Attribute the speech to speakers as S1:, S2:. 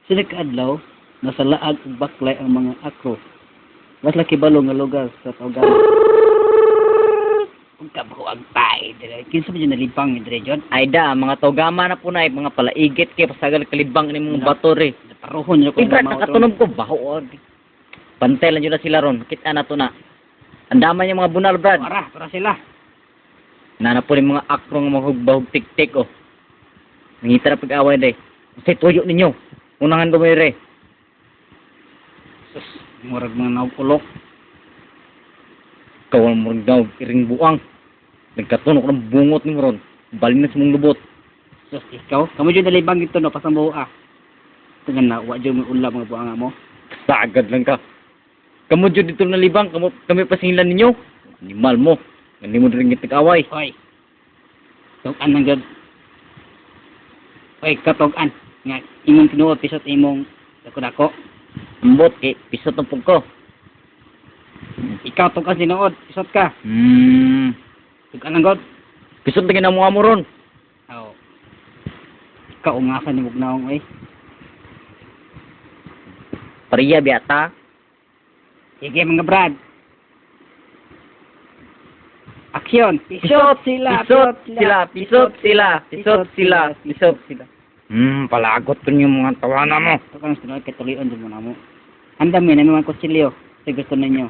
S1: Sila ka adlaw nasa laag ug baklay ang mga akro. Wa sila kibalo nga lugar sa Tawgama. Ug kabaho ang tae dire. Kinsa man jud nalibang dire jud?
S2: Ay da, mga togama na po na, mga palaigit kay pasagal kalibang ni mga
S1: Na.
S2: bato re.
S1: Paruhon jud ko
S2: Uy, brad,
S1: mao
S2: nakatunog ko, baho. Oh. Bantay lang yun na sila ron. Kita na to na. Ang dama yung mga bunal, brad.
S1: Para, para sila.
S2: Nana po yung mga akro nga mga hugbahog tik-tik, oh. Nangita na pag-away, re. Basta tuyo ninyo. Unangan ko mo re.
S1: Sus, murag mga naugulok.
S2: Ikaw ang murag daw, iring buang. Nagkatunok ng bungot ni mo ron. Balin na sa mong lubot.
S1: Sus, ikaw. Kamo jud nalibang dito no pasang buo ah. Tingnan na, wa jud mo ula mga buanga mo.
S2: Sagad lang ka. Kamu dyan dito nalibang, kamu, kami pasingilan ninyo. Animal mo. Hindi mo rin nag-away.
S1: Hoy. Tug-an lang jud. Hoy, katug-an. Nga imong tinuod pisot imong dako-dako.
S2: Ambot, kay pisot ng pugko.
S1: Ikaw tug-an tinuod, pisot ka. Tug-an lang god.
S2: Pisot na ginawa mo ron.
S1: Aw. Ikaw ungasan ni Bugnaong oy.
S2: Pariya, biyata.
S1: Sige mga brad. Aksyon. Pisot sila,
S2: Pisot sila, pisot sila, pisot sila, pisot sila. Palagot ko yung mga tawana mo.
S1: Ito ka nang tinuod kay tuloy-on mo na mo. Andam yun, ano mga kutsilyo. Sa gusto ninyo.